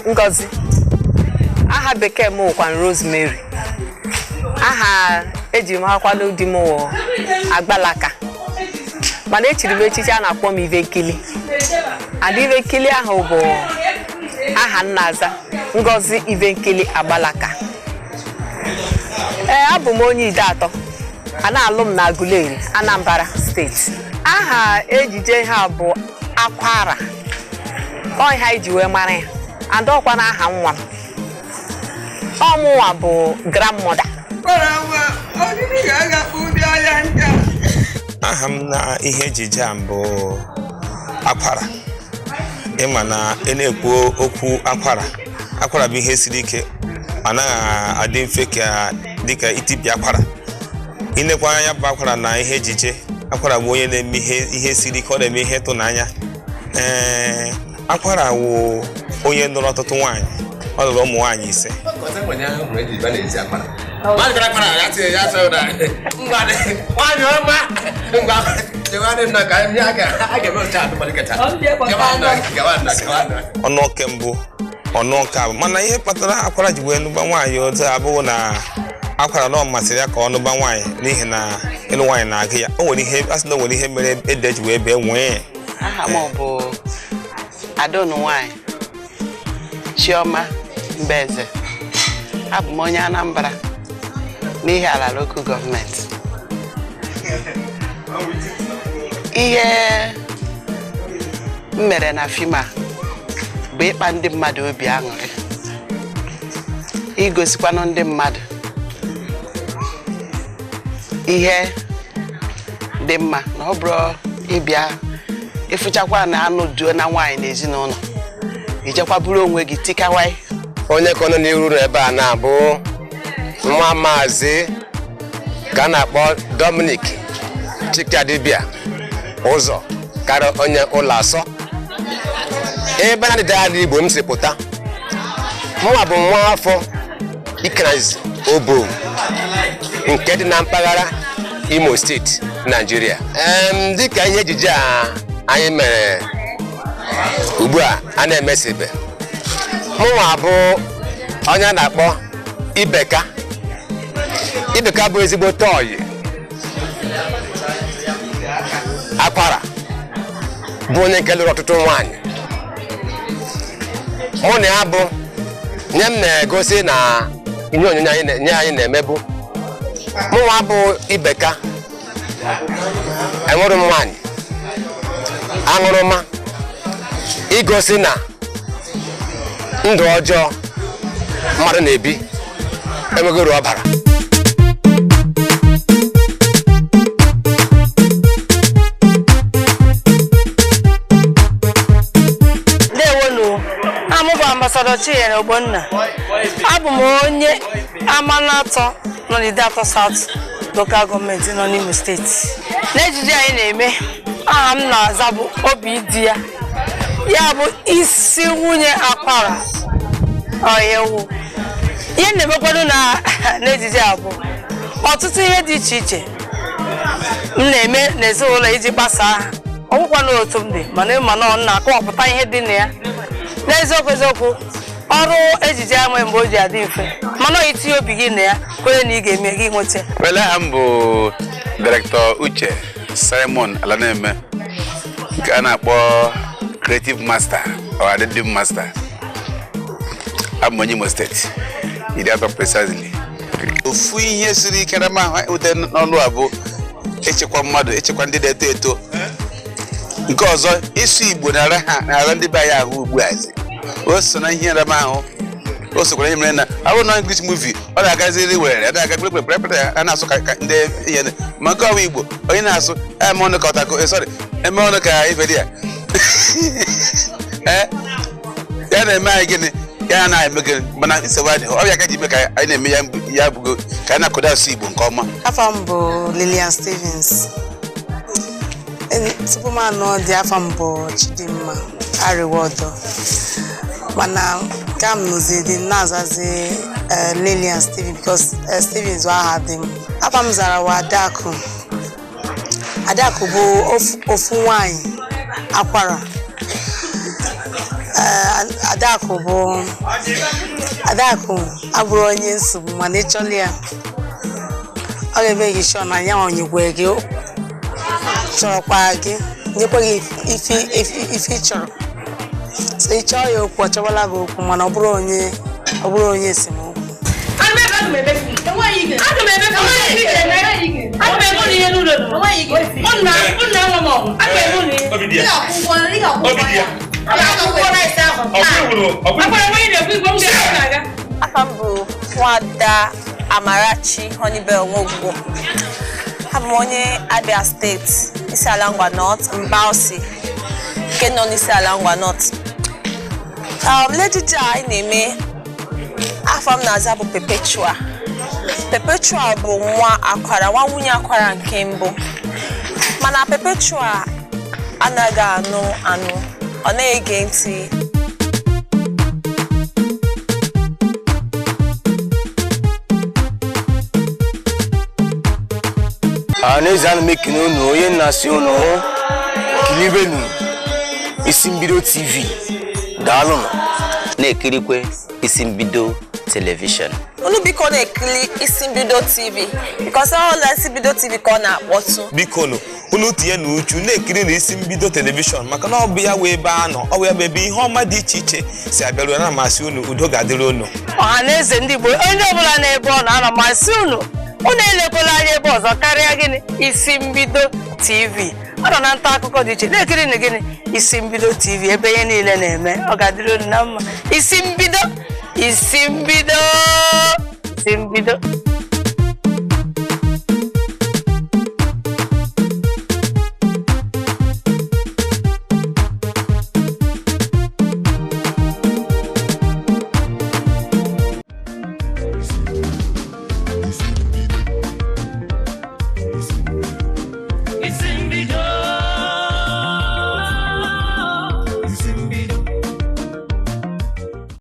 Ngozi. Aha bekee m wụkwa Rosemary. Aha eji m akwado di m wụ Agbalaka, mana echiri m echichi a na-akpọ m Ivenkili. Ada Ivenkili ahụ bụ aha nna aza Ngozi Ivenkili Agbalaka. Ee, abụ m onye Ideatọ. A na-alụ m na Aguleri, Anambra Steeti. Aha ejije ha bụ Akwara. Ọ ihe anyị ji wee mara ya, and ọkwa na aha nwa m. Ọ mụnwa bụ grandmother. Aha m na ihe ejije a bụ Akwara. Ịma na ị na-ekwu okwu akwara, akwara bụ ihe siri ike, ọ naghị adị mfe ka dịka itipịa akwara. Inekwa anya bụ akwara na ihe ejije, akwara bụ onye na-eme ihe siri ike, ọ na-eme ihe ịtụnanya. Ee, akwara wụ onye nụrụ ọtụtụ nwaanyị, ọ lụrụ ụmụ nwaanyị 5. Ọnụ oke mbụ, ọnụ nke abụ. Mana ihe kpatara akwara ji wee nụba nwaanyị otu abụghị na akwara na ọ masịrị ya ka ọ nụba nwaanyị, n'ihi na ịlụ nwaanyị na-agụ ya. O nwere ihe a sị na o nwere ihe mere ede ji wee bee nwee. Aha m bụ Adaonu nwanyị Chioma Mbeze. Abụ m onye Anambra n'Ihiala Local Government. Ihe m mere na fim a bụ ịkpa ndị mmadụ obi aṅụrị, igosikwanụ ndị mmadụ ihe dị mma, na ọ bụrụ ịbịa ịfụchakwa na anụ duo na nwaanyị n'ezinụlọ, ijekwa bụrụ onwe gị tikawai. Onye ka nọ n'iru ebe a na-abụ nwa maazị ka a na-akpọ Dominic Chikadibia ụzọ karịa onye ụlọ asọ ebe na ndịda ala Igbo m si pụta. Mụnwa bụ nwa afọ Ikerazi Obo nke dị na mpaghara Imo Steeti, Naijiria. Dịka ihe ejije a anyị mere ugbu a a na-emesibe, mụnwa bụ onye a na-akpọ Ibeka. Ibeka bụ ezigbo tọyị akwara, bụ onye nke lụrụ ọtụtụ nwaanyị. Mụ na ya bụ nye m na-egosi na ihe onyonyo anyị na-emebu. Mụnwa bụ Ibeka, enwere m nwaanyị aṅụrụma, igosi na ndụ ọjọọ mmadụ na-ebi enweghị uru ọ bara. Ndewonu, amụ bụ Ambassador Chinyere Ogbonna. Abụ m onye Amanatọ nọ n'Ideatọ South Local Government nọ n'Imo Steeti. N'ejije anyị na-eme, aha m na-aza bụ Obi di ya, ya bụ isi nwunye akwara ọyewu. Ihe na-emekwado na n'ejije a bụ ọtụtụ ihe dị iche iche m na-eme n'ezinụlọ iji gbasaa ha. Ọ bụkwa na otu m dị, mana ịma na ọ na-akọwapụta ihe dị na ya. N'eziokwu eziokwu, ọrụ ejije enwe mgbe o ji adị mfe, mana ọ itinye obi gị na ya, kwenye na ị ga-eme gị nweta. Well, aha m bụ Director Uche Simon Alaneme, nke a na-akpọ Creative Master or Additive Master. Abụ m onye Imo Steeti, Ideatọ precisely. Ofu ihe siri ike na mahụ ewute n'ọnụ a bụ echekwa mmadụ, echekwa ndị na-eto eto. Nke ọzọ, ịsụ Igbo na-ara ha na-ara ndị be anyị ahụ ugbu a. O so na ihe nramahụ, o sokwara ihe mere na ọ bụrụ na English movie ọ na-agaziri were na-aga kpekpekpekpe a na-asụ ka ndị ihe, ma nke ọwa Igbo onye na-asụ eme ọnụ ka ọtako, sorry, eme ọnụ ka ife dị ya. Ee, ya na-eme anyị gịnị, ya na-eme gịnị, mana nsogbu adịghị. Ọ bịa ka ji eme ka anyị na-eme ya, ya bụgo ka anyị na-akụda asụ Igbo nke ọma. Afọ m bụ Lilian Stevens. Tupu m anọ dị, afọ m bụ Chidimma Ariwodo, mana ka m nụzi dị na-azazi Lilian Stevens because Stevens bụ aha dị m. Afọ m zara wa Adakụ. Adakụ bụ ofu nwaanyị akwara. Adakụ bụ Adakụ abụrụ onye nsogbu, mana ịchọla ya, ọ ga-eme gị sure na ya onyekwe gị, chọrọkwa gị, nyekwa gị ife ị chọrọ. So ị chọọ ya okwu, ọ chọwala gị okwu, mana ọ bụrụ onye esemokwu. Aga m eme ụlọ ihe n'ụlọ ụnụ nna nwa m ọgwụ. Aga m eme ụlọ ihe. Akwụkwọ rice ahụ. Akwara nwaanyị na-ekwu igwe m ga-eme na-aga. Afa m bụ Nwada Amarachi Honeybell Nwogbo. Abụ m onye Abia Steeti, Isiala Ngwa North, Mbausi nke nọ n'Isiala Ngwa North. L'ejije a anyị na-eme, afọ m na-aza bụ Perpetua. Perpetua bụ nwa akwara, nwa nwunye akwara nke mbụ. Mana Perpetua anaghị anụ anụ, ọ na-ege ntị. Ọhaneze, ana m ekene unu. Onye nna-asị unu hụ kilibenu Isi Mbido TV. Daalụnụ. Na-ekirikwe Isi Mbido Television. Unu biko na-ekiri Isi Mbido TV, because ọ na Isi Mbido TV ka ọ na-akpọtụ. Biko nụ, unu tinye na uchu na-ekiri na Isi Mbido Television, maka na ọ bụ ya wee ebe a nọ, ọ bụ ya bụ ebe ihe ọma dị iche iche si abịaru. Na amasị unu, udo ga-adịrị unu. Ọha na eze ndị Igbo, onye ọbụla na-ebe ọ na-anọ, masị unu, unu elekwala anya ebe ọzọ karịa gịnị? Isi Mbido TV. Ọ nọ na nta akụkọ dị iche. Na-ekiri na gịnị? Isi Mbido TV, ebe ihe niile na-eme. Ọ ga-adịrị unu na mma. Isi Mbido, Isi Mbido, Isi Mbido.